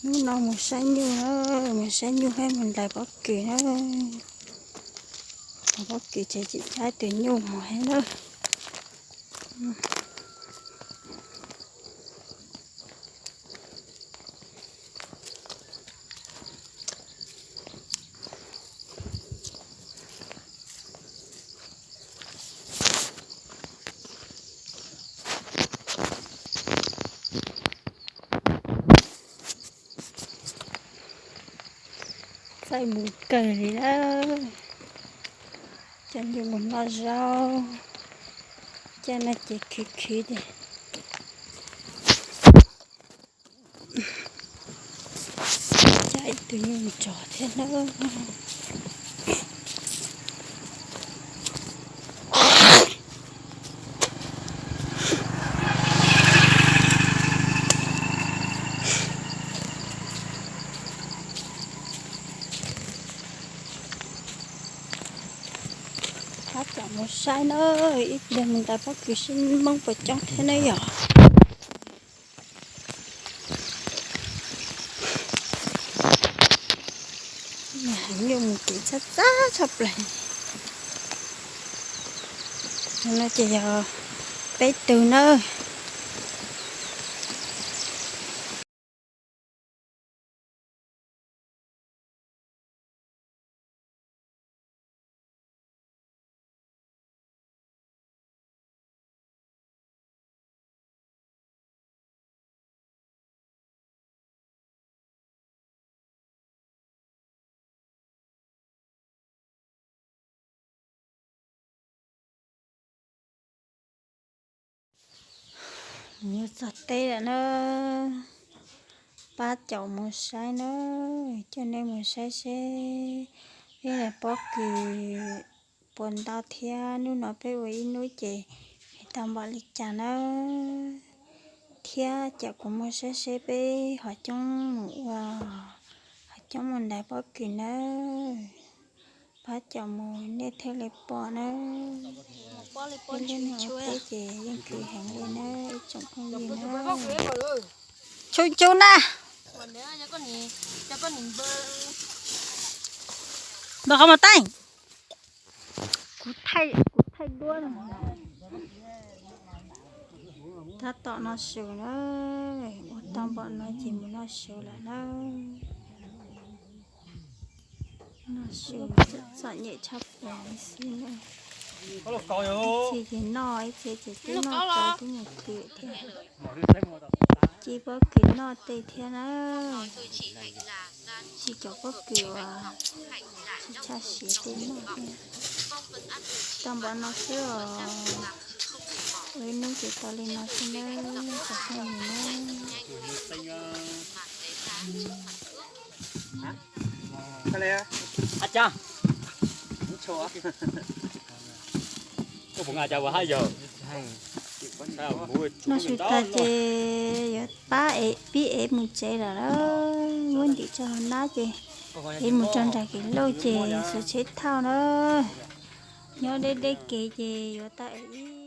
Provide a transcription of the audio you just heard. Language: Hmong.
Hnub no mus saib nyuj na, mus saib nyuj thiab mus ntais pob kws na. Ntais pob kws ces tseem cab tus nyuj mus thiab na. Txawj mus kawg li na. Coj nyuj mus noj zaub, coj no ces khwv khwv ces coj ib tug nyuj mus tso thiab na. Pab caum mus saib na, ib pliag mus ntais pob kws seb Hmoob puas coob thiab na yom. Heev, nyuj mus kev txhab txab tshaj plaws. No ces yog peb tug nawb. Mus txog teb lawm na, pab caum mus saib na, coj nej mus saib seb peb ntais pob kws puas ntau thiab, hnub no peb ua ib hnub ces tau npaum li cas na, thiab caum kuv mus saib seb peb ho coob mus ua, ho coob mus ntais pob kws na. Pab caum mus nej thiaj li pom na. Peb lub neej ua teb ces yeej khwv heev li na ib tsoom phooj ywg na. Tshub tshub na. Npawg qhov muag teeb. Kuv thaij, kuv thaij duab no. Tab tom noj su na, ua tau npaum no ces mus noj su lawm na. Noj su txom nyem tshaj plaws li xwb na. Ib txhia ces noj, ib txhia ces twb noj tau twb mus twm thiab. Ci pob kws noj tej thiab na. Ci cov pob kws uas tsis tshaj siav tej noj thiab. Tau npaum no xwb os. Ua ib hnub ces tau li no xwb nawb cov phooj ywg na. Noj su tas ces yuav pab ev, pib ev mus tsev lawm na. Muab ntim tso hauv nab ces ev mus rau nram kev lauj ces xuas tsheb thauj na. Nyob deb deb kev ces yuav tau ev ib